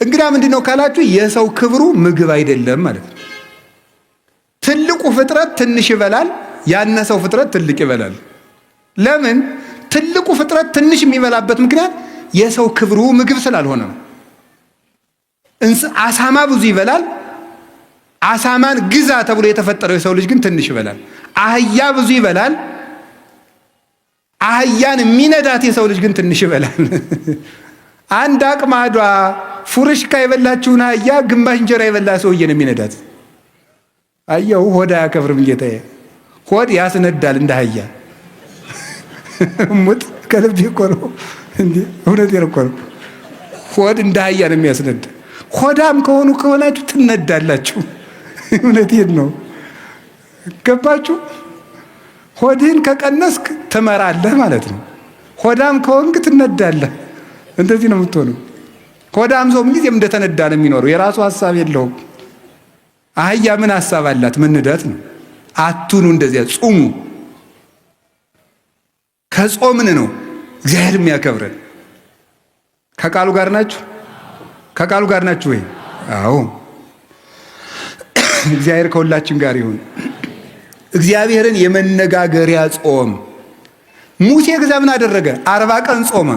እንግዳ ምንድን ነው ካላችሁ የሰው ክብሩ ምግብ አይደለም ማለት ነው። ትልቁ ፍጥረት ትንሽ ይበላል፣ ያነሰው ፍጥረት ትልቅ ይበላል። ለምን? ትልቁ ፍጥረት ትንሽ የሚበላበት ምክንያት የሰው ክብሩ ምግብ ስላልሆነ ነው። አሳማ ብዙ ይበላል። አሳማን ግዛ ተብሎ የተፈጠረው የሰው ልጅ ግን ትንሽ ይበላል። አህያ ብዙ ይበላል። አህያን የሚነዳት የሰው ልጅ ግን ትንሽ ይበላል። አንድ አቅማዷ ፉርሽካ የበላችውን አህያ ግማሽ እንጀራ የበላ ሰውዬ ነው የሚነዳት። አየው፣ ሆድ አያከብርም ጌታዬ። ሆድ ያስነዳል እንደ አህያ። ሙጥ ከልቤ እኮ ነው እንዴ! እውነቴን እኮ ነው። ሆድ እንደ አህያ ነው የሚያስነዳ። ሆዳም ከሆኑ ከሆናችሁ ትነዳላችሁ። እውነቴን ነው። ገባችሁ? ሆድህን ከቀነስክ ትመራለህ ማለት ነው። ሆዳም ከሆንክ ትነዳለህ። እንደዚህ ነው የምትሆነው። ሆዳም ሰው ምንጊዜም እንደተነዳ ነው የሚኖረው። የራሱ ሀሳብ የለውም። አህያ ምን ሀሳብ አላት? መንዳት ነው። አቱኑ እንደዚያ ጹሙ። ከጾምን ነው እግዚአብሔር የሚያከብረን። ከቃሉ ጋር ናችሁ? ከቃሉ ጋር ናችሁ ወይ? አዎ። እግዚአብሔር ከሁላችን ጋር ይሁን። እግዚአብሔርን የመነጋገሪያ ጾም። ሙሴ ግዛ ምን አደረገ? 40 ቀን ጾመ።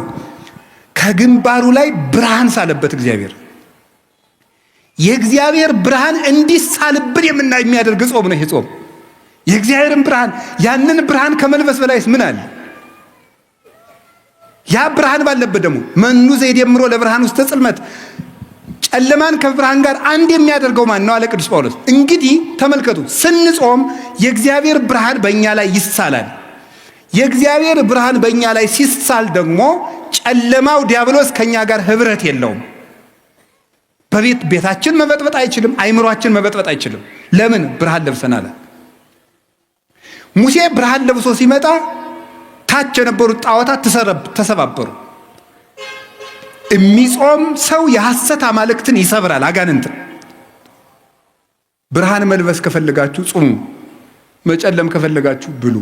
ከግንባሩ ላይ ብርሃን ሳለበት እግዚአብሔር። የእግዚአብሔር ብርሃን እንዲሳልብን የሚያደርግ ጾም ነው ይሄ ጾም። የእግዚአብሔርን ብርሃን፣ ያንን ብርሃን ከመልበስ በላይስ ምን አለ? ያ ብርሃን ባለበት ደግሞ መኑ ዘይደምሮ ለብርሃን ውስተ ጽልመት፣ ጨለማን ከብርሃን ጋር አንድ የሚያደርገው ማን ነው አለ ቅዱስ ጳውሎስ። እንግዲህ ተመልከቱ፣ ስንጾም የእግዚአብሔር ብርሃን በእኛ ላይ ይሳላል። የእግዚአብሔር ብርሃን በእኛ ላይ ሲሳል ደግሞ ጨለማው ዲያብሎስ ከኛ ጋር ህብረት የለውም። በቤት ቤታችን መበጥበጥ አይችልም። አይምሯችን መበጥበጥ አይችልም። ለምን? ብርሃን ለብሰናል። ሙሴ ብርሃን ለብሶ ሲመጣ ታች የነበሩት ጣዖታት ተሰባበሩ። የሚጾም ሰው የሐሰት አማልክትን ይሰብራል፣ አጋንንትን። ብርሃን መልበስ ከፈለጋችሁ ጹሙ፣ መጨለም ከፈለጋችሁ ብሉ።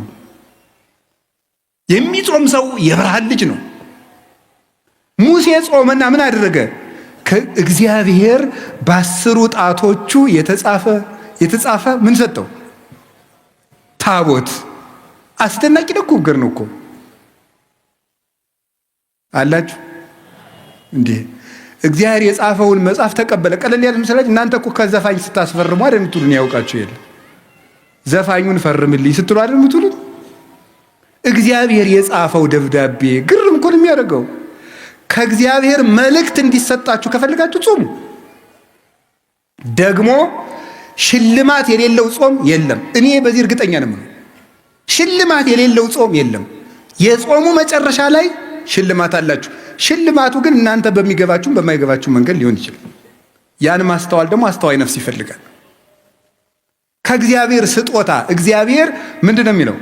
የሚጾም ሰው የብርሃን ልጅ ነው። ሙሴ ጾመና ምን አደረገ? ከእግዚአብሔር በ10 ጣቶቹ የተጻፈ ምን ሰጠው? ታቦት። አስደናቂ ንግግር ነው እኮ አላችሁ እንዴ? እግዚአብሔር የጻፈውን መጽሐፍ ተቀበለ። ቀለል ያለ መሰላችሁ? እናንተ እኮ ከዘፋኝ ስታስፈርሙ አይደል የምትሉን? ያውቃችሁ የለ ዘፋኙን ፈርምልኝ ስትሉ አይደል የምትሉት? እግዚአብሔር የጻፈው ደብዳቤ ግርም እኮ ነው የሚያደርገው። ከእግዚአብሔር መልእክት እንዲሰጣችሁ ከፈለጋችሁ ጾሙ። ደግሞ ሽልማት የሌለው ጾም የለም። እኔ በዚህ እርግጠኛ ነኝ። ሽልማት የሌለው ጾም የለም። የጾሙ መጨረሻ ላይ ሽልማት አላችሁ። ሽልማቱ ግን እናንተ በሚገባችሁ በማይገባችሁ መንገድ ሊሆን ይችላል። ያን ማስተዋል ደግሞ አስተዋይ ነፍስ ይፈልጋል። ከእግዚአብሔር ስጦታ እግዚአብሔር ምንድን ነው የሚለው?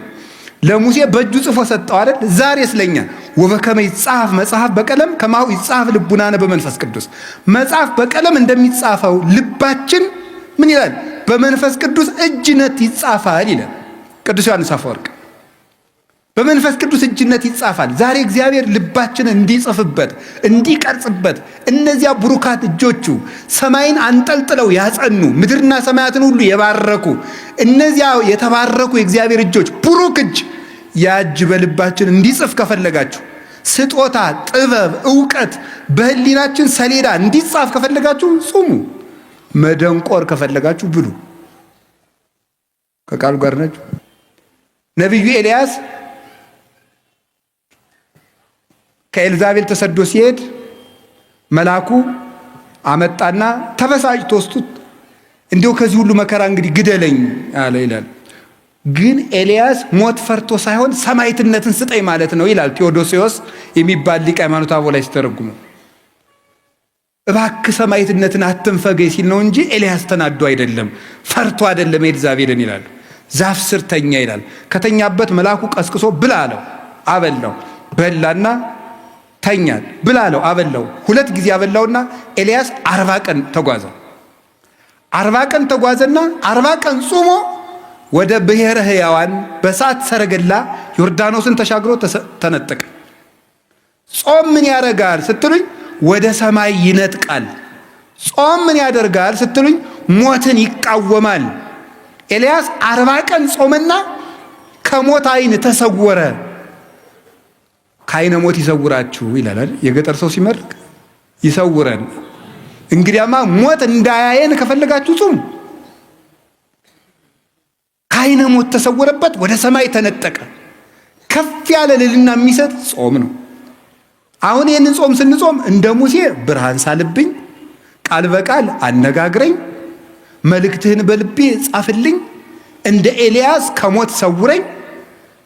ለሙሴ በእጁ ጽፎ ሰጠው አይደል? ዛሬ ስለኛ ወበከመ ይጻፍ መጽሐፍ በቀለም ከማሁ ይጻፍ ልቡናነ በመንፈስ ቅዱስ። መጽሐፍ በቀለም እንደሚጻፈው ልባችን ምን ይላል? በመንፈስ ቅዱስ እጅነት ይጻፋል ይላል ቅዱስ ዮሐንስ አፈወርቅ። በመንፈስ ቅዱስ እጅነት ይጻፋል። ዛሬ እግዚአብሔር ልባችን እንዲጽፍበት እንዲቀርጽበት እነዚያ ብሩካት እጆቹ ሰማይን አንጠልጥለው ያጸኑ ምድርና ሰማያትን ሁሉ የባረኩ እነዚያ የተባረኩ የእግዚአብሔር እጆች ብሩክ እጅ ያ እጅ በልባችን እንዲጽፍ ከፈለጋችሁ ስጦታ፣ ጥበብ፣ እውቀት በህሊናችን ሰሌዳ እንዲጻፍ ከፈለጋችሁ ጹሙ። መደንቆር ከፈለጋችሁ ብሉ። ከቃሉ ጋር ናችሁ። ነቢዩ ኤልያስ ከኤልዛቤል ተሰዶ ሲሄድ መልአኩ አመጣና ተበሳጭቶ ወስዱት። እንዲያው ከዚህ ሁሉ መከራ እንግዲህ ግደለኝ አለ ይላል። ግን ኤልያስ ሞት ፈርቶ ሳይሆን ሰማዕትነትን ስጠኝ ማለት ነው ይላል ቴዎዶሲዎስ የሚባል ሊቀ ሃይማኖት አበው ላይ ሲተረጉመው። እባክህ ሰማዕትነትን አትንፈገኝ ሲል ነው እንጂ ኤልያስ ተናዶ አይደለም፣ ፈርቶ አይደለም ኤልዛቤልን ይላል። ዛፍ ስር ተኛ ይላል። ከተኛበት መልአኩ ቀስቅሶ ብላ አለው፣ አበላው። በላና ተኛ። ብላ አለው፣ አበላው። 2 ጊዜ አበላውና ኤልያስ 40 ቀን ተጓዘ። 40 ቀን ተጓዘና 40 ቀን ጾሞ ወደ ብሔረ ሕያዋን በእሳት ሰረገላ ዮርዳኖስን ተሻግሮ ተነጠቀ። ጾም ምን ያደርጋል ስትሉኝ ወደ ሰማይ ይነጥቃል። ጾም ምን ያደርጋል ስትሉኝ ሞትን ይቃወማል። ኤልያስ 40 ቀን ጾመና ከሞት ዓይን ተሰወረ። ከዓይነ ሞት ይሰውራችሁ ይላል አይደል? የገጠር ሰው ሲመርቅ ይሰውረን። እንግዲያማ ሞት እንዳያየን ከፈለጋችሁ ጹሙ። ከዓይነ ሞት ተሰወረበት፣ ወደ ሰማይ ተነጠቀ። ከፍ ያለ ልዕልና የሚሰጥ ጾም ነው። አሁን ይህንን ጾም ስንጾም እንደ ሙሴ ብርሃን ሳልብኝ፣ ቃል በቃል አነጋግረኝ፣ መልእክትህን በልቤ ጻፍልኝ፣ እንደ ኤልያስ ከሞት ሰውረኝ፣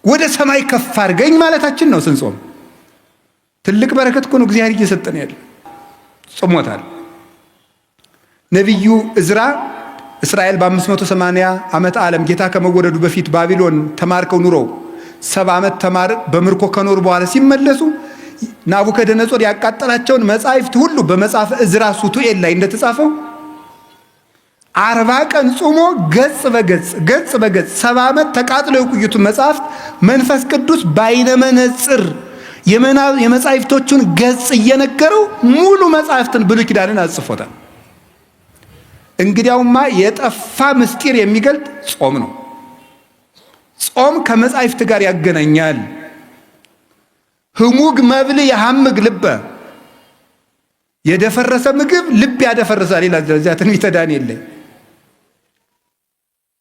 ወደ ሰማይ ከፍ አድርገኝ ማለታችን ነው። ስንጾም ትልቅ በረከት እኮ ነው እግዚአብሔር እየሰጠን ያለ። ጾሞታል። ነቢዩ እዝራ እስራኤል በ580 ዓመተ ዓለም ጌታ ከመወለዱ በፊት ባቢሎን ተማርከው ኑረው 70 ዓመት ተማር በምርኮ ከኖሩ በኋላ ሲመለሱ ናቡከደነጾር ያቃጠላቸውን መጻሕፍት ሁሉ በመጽሐፈ እዝራ ሱቱኤል ላይ እንደተጻፈው 40 ቀን ጾሞ ገጽ በገጽ ገጽ በገጽ 70 ዓመት ተቃጥሎ የቆዩትን መጽሐፍት መንፈስ ቅዱስ በዓይነ መነጽር የመጻሕፍቶቹን ገጽ እየነገረው ሙሉ መጻሕፍትን ብሉይ ኪዳንን አጽፎታል። እንግዲያውማ የጠፋ ምስጢር የሚገልጥ ጾም ነው። ጾም ከመጻሕፍት ጋር ያገናኛል። ህሙግ መብል የሐምግ ልበ፣ የደፈረሰ ምግብ ልብ ያደፈርሳል ይላል እዚያ ትንቢተ ዳንኤል ላይ።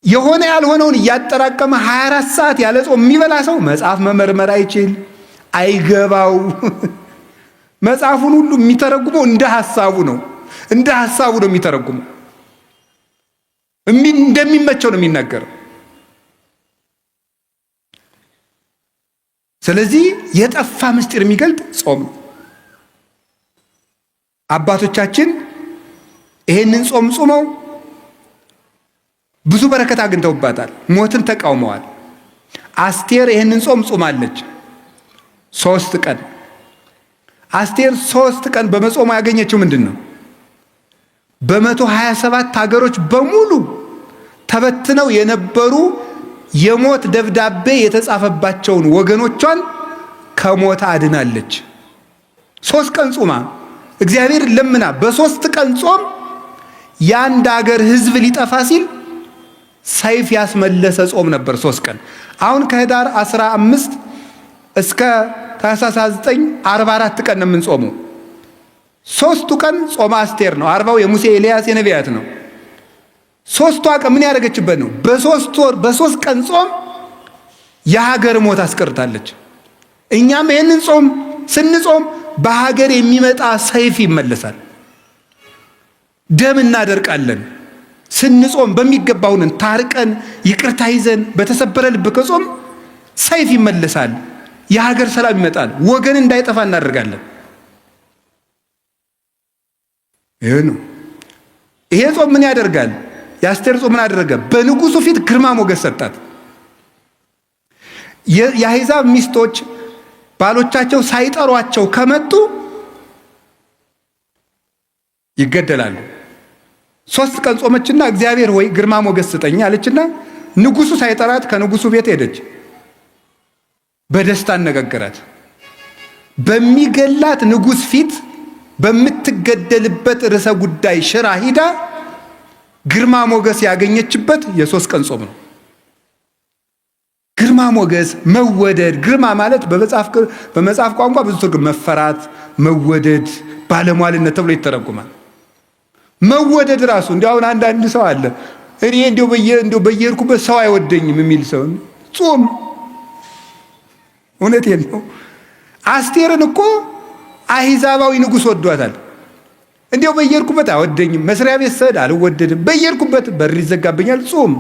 የሆነ ያልሆነውን እያጠራቀመ 24 ሰዓት ያለ ጾም የሚበላ ሰው መጽሐፍ መመርመር አይችል፣ አይገባው። መጽሐፉን ሁሉ የሚተረጉመው እንደ ሐሳቡ ነው። እንደ ሐሳቡ ነው የሚተረጉመው። እንደሚመቸው ነው የሚናገረው። ስለዚህ የጠፋ ምስጢር የሚገልጥ ጾም ነው። አባቶቻችን ይሄንን ጾም ጾመው ብዙ በረከት አግኝተውባታል። ሞትን ተቃውመዋል። አስቴር ይሄንን ጾም ጾማለች 3 ቀን። አስቴር 3 ቀን በመጾሟ ያገኘችው ምንድን ነው? በ127 ሀገሮች በሙሉ ተበትነው የነበሩ የሞት ደብዳቤ የተጻፈባቸውን ወገኖቿን ከሞት አድናለች። 3 ቀን ጾማ እግዚአብሔር ለምና በ3 ቀን ጾም የአንድ ሀገር ሕዝብ ሊጠፋ ሲል ሰይፍ ያስመለሰ ጾም ነበር። 3 ቀን። አሁን ከህዳር 15 እስከ ታኅሳስ 9 44 ቀን ነው የምንጾመው። 3ቱ ቀን ጾመ አስቴር ነው። 40ው የሙሴ ኤልያስ የነቢያት ነው። 3ቷ ቀን ምን ያደረገችበት ነው? በ3 ወር በ3 ቀን ጾም የሀገር ሞት አስቀርታለች። እኛም ይህንን ጾም ስንጾም በሀገር የሚመጣ ሰይፍ ይመለሳል። ደም እናደርቃለን። ስንጾም በሚገባውንን ታርቀን ይቅርታ ይዘን በተሰበረ ልብ ከጾም ሰይፍ ይመለሳል። የሀገር ሰላም ይመጣል። ወገን እንዳይጠፋ እናደርጋለን። ይሄ ነው። ይሄ ጾም ምን ያደርጋል? የአስቴር ጾም ምን አደረገ? በንጉሱ ፊት ግርማ ሞገስ ሰጣት። የአሕዛብ ሚስቶች ባሎቻቸው ሳይጠሯቸው ከመጡ ይገደላሉ። 3 ቀን ጾመችና እግዚአብሔር ሆይ ግርማ ሞገስ ስጠኝ አለችና ንጉሱ ሳይጠራት ከንጉሱ ቤት ሄደች። በደስታ አነጋገራት። በሚገላት ንጉስ ፊት በምትገደልበት ርዕሰ ጉዳይ ሽራ ሂዳ ግርማ ሞገስ ያገኘችበት የ3 ቀን ጾም ነው። ግርማ ሞገስ መወደድ። ግርማ ማለት በመጽሐፍ ቋንቋ ብዙ ትርጉም መፈራት፣ መወደድ፣ ባለሟልነት ተብሎ ይተረጉማል። መወደድ ራሱ እንዲያው አሁን አንዳንድ ሰው አለ እኔ እንዲያው በየሄድኩበት ሰው አይወደኝም የሚል ሰው ጾም። እውነቴን ነው። አስቴርን እኮ አሕዛባዊ ንጉሥ ወዷታል። እንዲያው በየሄድኩበት አይወደኝም፣ መስሪያ ቤት ስሄድ አልወደድም፣ በየሄድኩበት በር ይዘጋብኛል። ጾም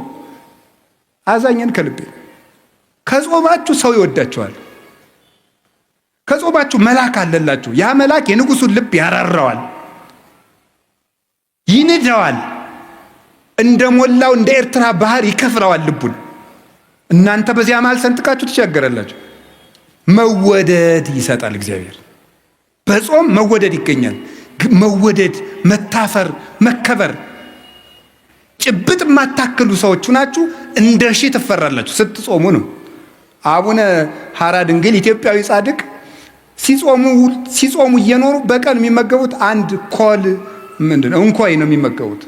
አዛኘን ከልቤ። ከጾማችሁ ሰው ይወዳችኋል። ከጾማችሁ መልአክ አለላችሁ። ያ መልአክ የንጉሱን ልብ ያራራዋል፣ ይንደዋል፣ እንደሞላው እንደ ኤርትራ ባህር ይከፍለዋል ልቡን። እናንተ በዚያ መሃል ሰንጥቃችሁ ትሻገራላችሁ። መወደድ ይሰጣል እግዚአብሔር። በጾም መወደድ ይገኛል። መወደድ፣ መታፈር፣ መከበር። ጭብጥ የማታክሉ ሰዎች ናችሁ፣ እንደ ሺህ ትፈራላችሁ ስትጾሙ ነው። አቡነ ሐራ ድንግል ኢትዮጵያዊ ጻድቅ ሲጾሙ እየኖሩ በቀን የሚመገቡት አንድ ኮል ምንድን ነው እንኮይ ነው የሚመገቡት።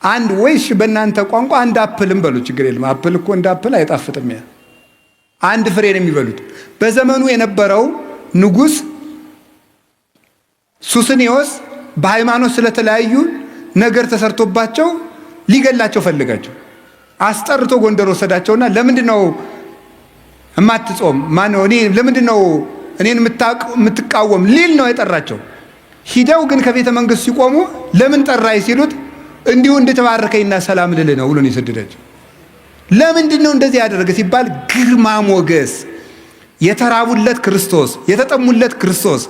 አንድ ወይስ በእናንተ ቋንቋ አንድ apple ም በሉ ችግር የለም። apple እኮ እንደ apple አይጣፍጥም። ያ አንድ ፍሬ ነው የሚበሉት። በዘመኑ የነበረው ንጉሥ ሱስንዮስ በሃይማኖት ስለተለያዩ ነገር ተሰርቶባቸው ሊገላቸው ፈልጋቸው አስጠርቶ ጎንደር ወሰዳቸውና ለምንድን ነው እማትጾም? ማነው እኔ ለምንድን ነው እኔን የምትቃወም ሊል ነው የጠራቸው። ሂደው ግን ከቤተ መንግስት ሲቆሙ ለምን ጠራይ ሲሉት እንዲሁ እንድትባርከኝና ሰላም ልልህ ነው ብሎ ነው የሰደዳቸው። ለምንድን ነው እንደዚህ ያደረገ ሲባል ግርማ ሞገስ የተራቡለት ክርስቶስ፣ የተጠሙለት ክርስቶስ፣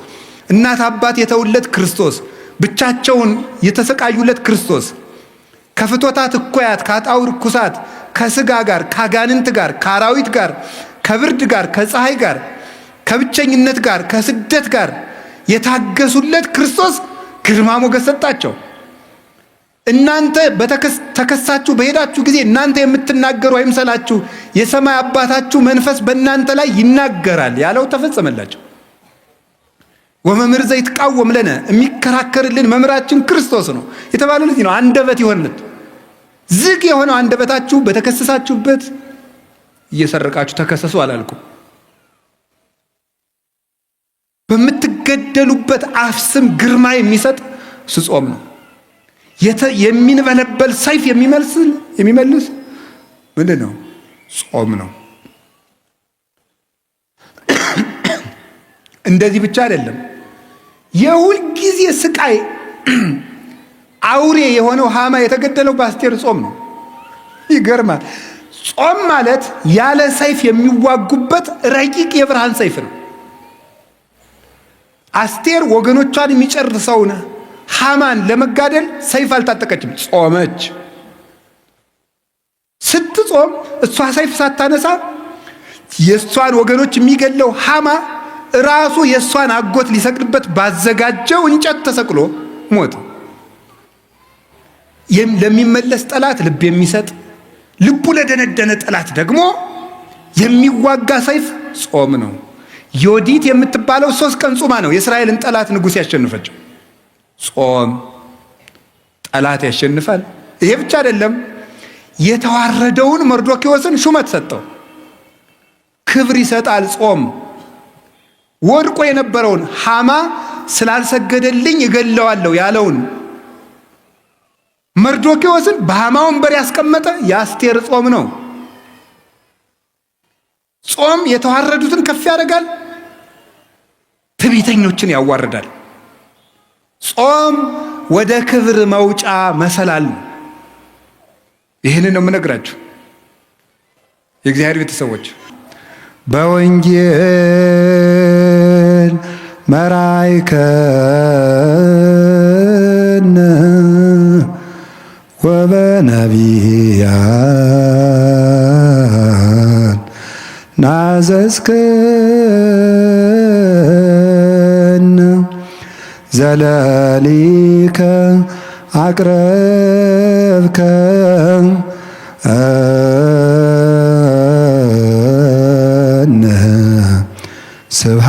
እናት አባት የተውለት ክርስቶስ፣ ብቻቸውን የተሰቃዩለት ክርስቶስ ከፍቶታት እኩያት ከአጣው ርኩሳት ከስጋ ጋር ከአጋንንት ጋር ከአራዊት ጋር ከብርድ ጋር ከፀሐይ ጋር ከብቸኝነት ጋር ከስደት ጋር የታገሱለት ክርስቶስ ግርማ ሞገስ ሰጣቸው። እናንተ ተከሳችሁ በሄዳችሁ ጊዜ እናንተ የምትናገሩ አይምሰላችሁ፣ የሰማይ አባታችሁ መንፈስ በእናንተ ላይ ይናገራል ያለው ተፈጸመላቸው። ወመምህር ዘይትቃወም ለነ፣ የሚከራከርልን መምህራችን ክርስቶስ ነው የተባለው ለዚህ ነው። አንደበት ይሆንለት ዝግ የሆነው አንደበታችሁ በተከሰሳችሁበት እየሰረቃችሁ ተከሰሱ አላልኩም። በምትገደሉበት አፍ ስም ግርማ የሚሰጥ ስጾም ነው። የሚንበለበል ሰይፍ የሚመልስ ምንድን ነው? ጾም ነው። እንደዚህ ብቻ አይደለም። የሁል ጊዜ ስቃይ አውሬ የሆነው ሃማ የተገደለው በአስቴር ጾም ነው። ይገርማል። ጾም ማለት ያለ ሰይፍ የሚዋጉበት ረቂቅ የብርሃን ሰይፍ ነው። አስቴር ወገኖቿን የሚጨርሰውን ሃማን ለመጋደል ሰይፍ አልታጠቀችም፣ ጾመች። ስትጾም እሷ ሰይፍ ሳታነሳ የእሷን ወገኖች የሚገለው ሃማ ራሱ የእሷን አጎት ሊሰቅልበት ባዘጋጀው እንጨት ተሰቅሎ ሞተ። ለሚመለስ ጠላት ልብ የሚሰጥ ልቡ ለደነደነ ጠላት ደግሞ የሚዋጋ ሰይፍ ጾም ነው። ዮዲት የምትባለው 3 ቀን ጾማ ነው የእስራኤልን ጠላት ንጉሥ ያሸንፈችው። ጾም ጠላት ያሸንፋል። ይሄ ብቻ አይደለም፣ የተዋረደውን መርዶክዮስን ሹመት ሰጠው። ክብር ይሰጣል ጾም። ወድቆ የነበረውን ሃማ ስላልሰገደልኝ እገለዋለሁ ያለውን መርዶክዮስን በሃማ ወንበር ያስቀመጠ የአስቴር ጾም ነው። ጾም የተዋረዱትን ከፍ ያደርጋል፣ ትዕቢተኞችን ያዋርዳል። ጾም ወደ ክብር መውጫ መሰላል ነው። ይህንን ነው የምነግራችሁ የእግዚአብሔር ቤተሰቦች። በወንጌል መራይከነ ወበነቢያን ናዘዝከነ ዘለሊከ አቅረብከ ስብሐ